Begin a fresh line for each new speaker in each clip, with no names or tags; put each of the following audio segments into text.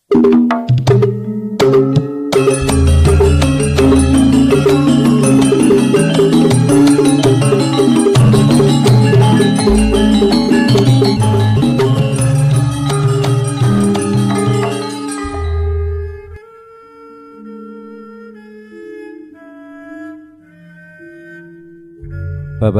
Bapak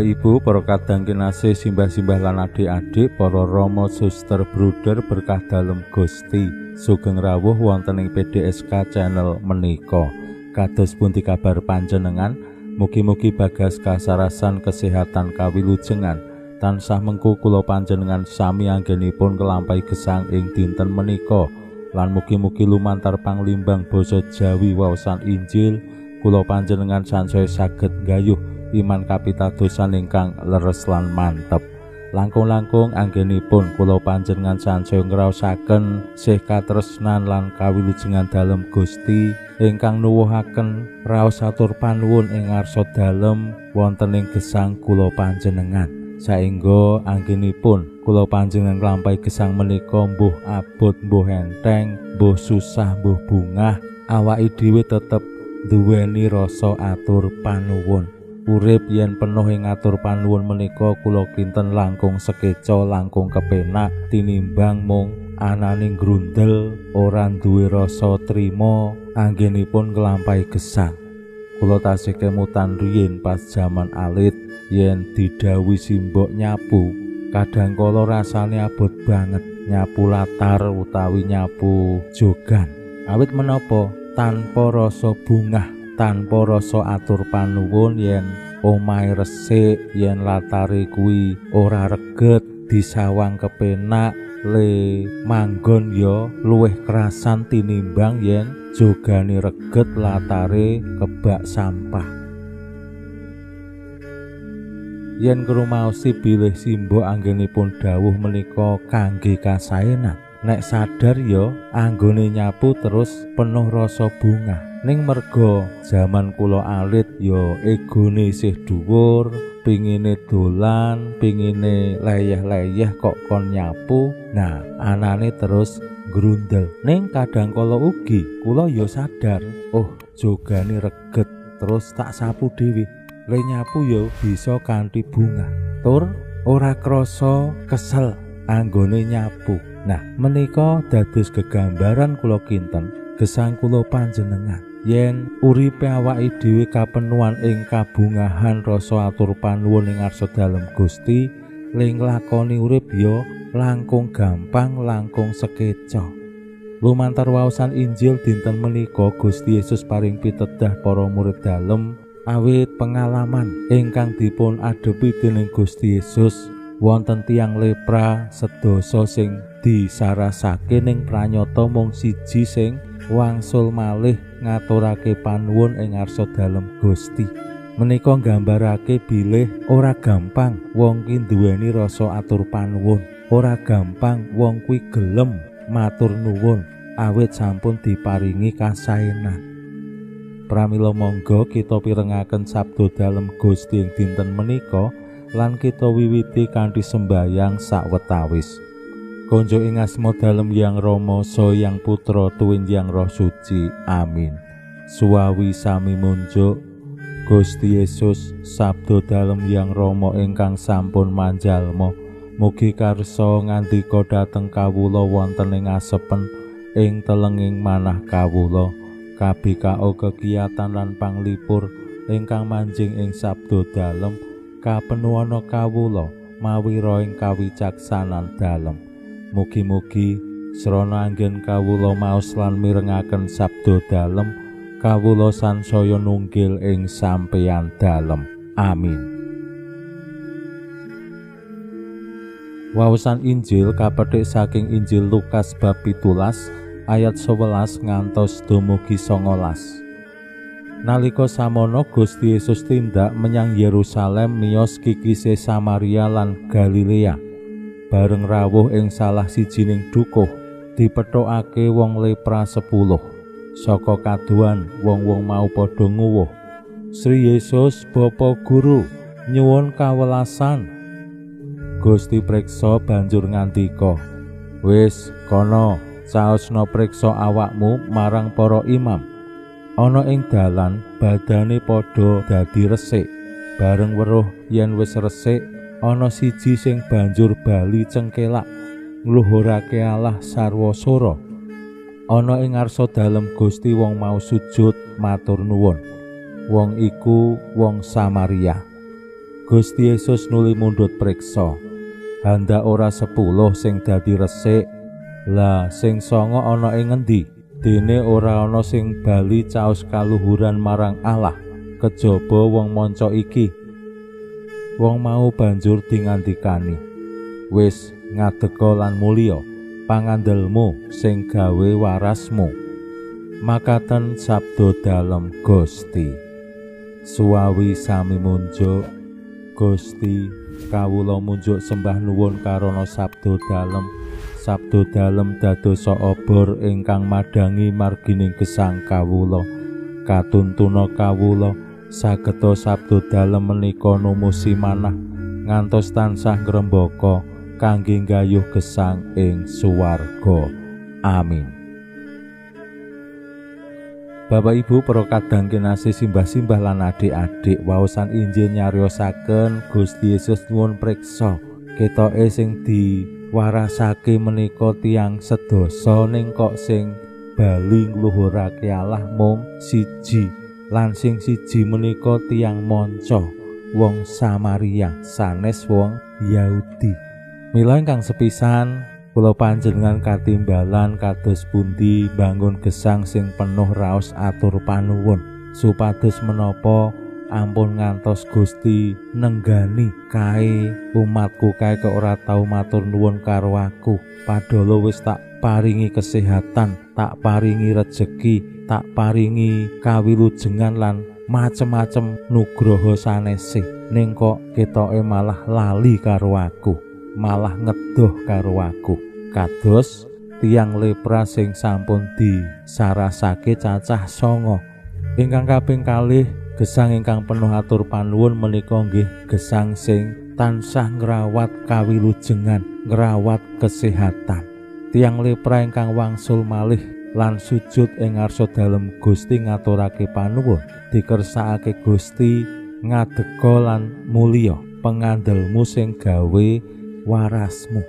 Ibu, para kadang kinasih, simbah-simbah lan adik-adik, para rama, suster, bruder berkah dalem Gusti, sugeng rawuh wonten ing PDSK channel menika. Kados pundi kabar panjenengan? Mugi-mugi bagas kasarasan kesehatan kawilujengan tansah mengku kula panjenengan sami anggenipun kelampahi gesang ing dinten menika, lan mugi-mugi lumantar panglimbang basa Jawi waosan Injil kula panjenengan sansaya saged nggayuh iman kapitadosan ingkang leres lan mantep. Langkung-langkung anggenipun kula panjenengan sansaya ngraosaken sih katresnan lan kawilujengan dalem Gusti ingkang nuwuhaken raos atur panuwun ing ngarsa dalem wonten ing gesang kula panjenengan. Saengga anggenipun kula panjenengan nglampahi gesang menika mbuh abot mbuh enteng, mbuh susah mbuh bungah, awake dhewe tetep duweni rasa atur panuwun. Urip yen penuh ing atur panuwun menika kula kinten langkung sekeca, langkung kepenak tinimbang mung anane grundel ora duwe rasa trima anggenipun nglampahi gesang. Kula tasih kemutan riyin pas jaman alit yen didhawuhi simbok nyapu, kadang kala rasane abot banget nyapu latar utawi nyapu jogan. Awit menapa? Tanpa rasa bungah, tanpa rasa atur panuwun yen omahe resik, yen latare kuwi ora reget, disawang kepenak, le manggon ya luwih kerasan tinimbang yen jogane reget latare kebak sampah. Yen krumaosi bilih simbok anggenipun dawuh menika kangge kasaenan, nek sadar ya anggone nyapu terus penuh rasa bungah. Ning merga jaman kula alit ya egone isih dhuwur, pingine dolan, pingine leyeh-leyeh kok kon nyapu. Nah, anane terus grundel. Ning kadang kala ugi kula ya sadar, oh jogane reget, terus tak sapu dhewe. Le nyapu ya bisa kanthi bungah. Tur ora krasa kesel anggone nyapu. Nah, menika dados gegambaran kula kinten gesang kula panjenengan. Yen uripe awake dhewe kapenuhan ing kabungahan rasa atur panuwun ing ngarsa dalem Gusti, le nglakoni urip ya langkung gampang, langkung sekeca. Lumantar waosan Injil dinten menika Gusti Yesus paring pitedah para murid dalem awit pengalaman ingkang dipun adepi dening Gusti Yesus. Wonten tiyang lepra sedasa sing disarasake ning pranyata mung siji sing wangsul malih ngaturake panuwun ing ngarsa dalem Gusti. Menika nggambarake bilih ora gampang wong ki duweni rasa atur panuwun, ora gampang wong kuwi gelem matur nuwun awit sampun diparingi kasaenan. Pramila monggo kita pirengaken sabda dalem Gusti ing dinten menika lan kita wiwiti kanthi sembayang sawetawis. Konjo ing asma dalem Yang Rama, Saha Yang Putra, tuwin Yang Roh Suci. Amin. Suwawi sami munjuk Gusti Yesus, sabda dalem Yang Rama ingkang sampun manjalma, mugi karsa ngandika dhateng kawula wonten ing asepen ing telenging manah kawula. Kabikao kegiatan lan panglipur ingkang manjing ing sabda dalem kapenuwana kawula mawi roing kawicaksanan dalem. Mugi-mugi srana anggen kawula maos lan mirengaken sabda dalem, kawula sansaya nunggil ing sampeyan dalem. Amin. Waosan Injil kapethik saking Injil Lukas bab 17 ayat 11 ngantos dumugi 19. Nalika samono Gusti Yesus tindak menyang Yerusalem miyos kikise Samaria lan Galilea. Bareng rawuh ing salah sijining dukuh, dipethokake wong lepra 10. Saka kaduhan wong-wong mau padha nguwuh, Sri Yesus Bapa Guru, nyuwun kawelasan. Gusti preksa banjur ngandika, "Wis kono, Caosna priksa awakmu marang para imam. Ana ing dalan badane padha dadi resik. Bareng weruh yen wis resik, ana siji sing banjur bali cengkelak ngluhurake Allah sarwa sora. Ana ing ngarsa dalem Gusti wong mau sujud matur nuwun. Wong iku wong Samaria. Gusti Yesus nuli mundhut priksa. Handa ora 10 sing dadi resik, lah sing 9 ana ing ngendi? Dene ora ana sing bali caos kaluhuran marang Allah kejaba wong manca iki. Wong mau banjur dingandikani, wis ngadeka lan mulya, pangandelmu sing gawe warasmu. Makaten sabda dalem Gusti. Suwawi sami munjuk Gusti, kawula munjuk sembah nuwun karana sabda dalem. Sabda dalem dadosa obor ingkang madhangi margining gesang kawula. Katuntuna kawula sageta sabda dalem menika numusi manah ngantos tansah ngrembaka kangge nggayuh gesang ing suwarga. Amin. Bapak Ibu para kadang kinasih, simbah-simbah lan adik-adik, waosan Injil nyariosaken Gusti Yesus nyuwun priksa. Ketoke sing diwarasake menika tiyang sedasa, ning kok sing bali ngluhurake Allah mung siji, lan sing siji menika tiyang manca, wong Samaria, sanes wong Yahudi. Mila ingkang sepisan kula panjenengan katimbalan kados pundi bangun gesang sing penuh raos atur panuwun, supados menapa ampun ngantos Gusti nenggani kae umatku kae kok ora tau matur nuwun karo aku, padahal wis tak paringi kesehatan, tak paringi rejeki, tak paringi kawilujengan lan macem-macem nugroho sanese, ning kok ketoke malah lali karo aku, malah ngedoh karo aku. Kados tiyang lepra sing sampun disarasake cacah 9. Ingkang kaping kalih, gesang ingkang penuh atur panuwun menika nggih gesang sing tansah ngrawat kawilujengan, ngrawat kesehatan. Tiyang lepra ingkang wangsul malih lan sujud ing ngarsa dalem Gusti ngaturake panuwun, dikersakake Gusti ngadeka lan mulya pengandelmu sing gawe warasmu.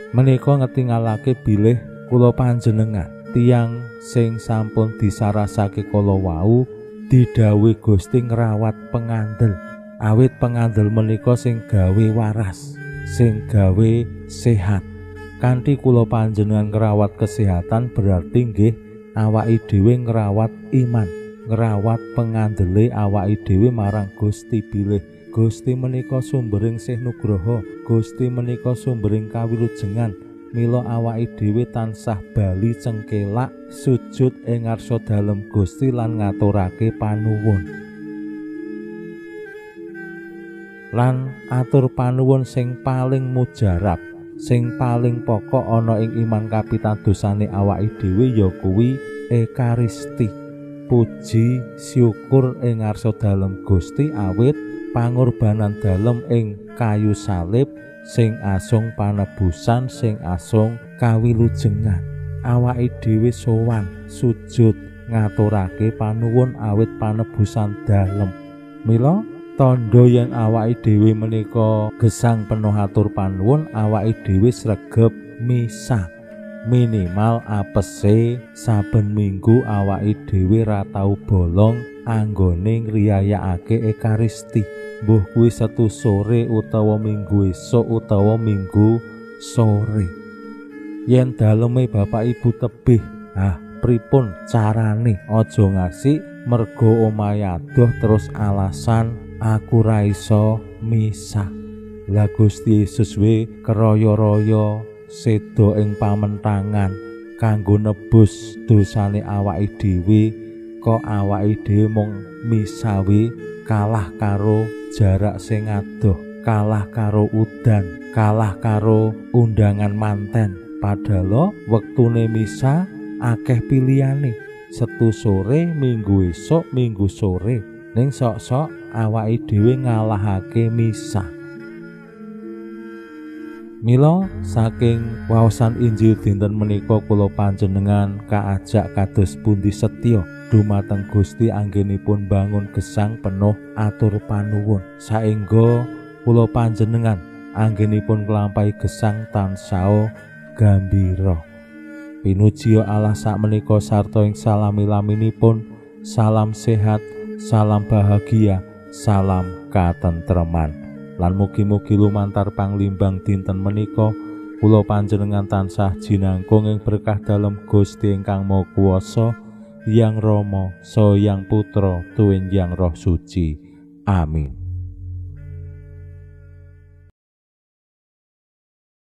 Menika ngetingalake bilih kula panjenengan tiyang sing sampun disarasake kala wau didhawuhi Gusti ngrawat pengandel, awit pengandel menika sing gawe waras, sing gawe sehat. Kanthi kula panjenengan ngrawat kesehatan berarti nggih awake dhewe ngrawat iman, ngrawat pengandele awake dhewe marang Gusti, bilih Gusti menika sumbering sih nugroho, Gusti menika sumbering kawilujengan. Mila awake dhewe tansah bali cengkelak sujud ing ngarsa dalem Gusti lan ngaturake panuwun. Lan atur panuwun sing paling mujarab, sing paling pokok ana ing iman kapitadosane awake dhewe ya kuwi Ekaristi. Puji syukur ing ngarsa dalem Gusti awit pangorbanan dalem ing kayu salib sing asung panebusan, sing asung kawilujengan. Awake dhewe sowan sujud ngaturake panuwun awit panebusan dalem. Mila tandha yen awake dhewe menika gesang penuh atur panuwun, awake dhewe sregep misa. Minimal apese saben minggu awake dhewe ra tau bolong anggone ngriyayakake Ekaristi. Mbuh kuwi Setu sore utawa Minggu esuk utawa Minggu sore. Yen daleme Bapak Ibu tebih, ah pripun carane? Aja ngasih mergo omahe adoh terus alasan aku ra iso misa. Lah Gusti Yesus we keraya-raya seda ing pamentangan kanggo nebus dosane awake dhewe, kok awake dhewe mung misawe kalah karo jarak sing adoh, kalah karo udan, kalah karo undangan manten. Padahal wektune misa akeh pilihane, Setu sore, Minggu esuk, Minggu sore. Ning sok-sok awake dhewe ngalahake misa. Mila saking waosan Injil dinten menika kula panjenengan kaajak kados pundi setya dumateng Gusti anggenipun bangun gesang penuh atur panuwun, saengga kula panjenengan anggenipun nglampahi gesang tansah gambira. Pinuji Allah sakmenika sarta ing salami-laminipun, salam sehat, salam bahagia, salam katentreman. Lan mugi-mugi lumantar panglimbang dinten menika kula panjenengan tansah jinangkung ing berkah dalem Gusti ingkang Maha Kuwasa, Yang Rama, Saha Yang Putra, tuwin Yang Roh Suci. Amin.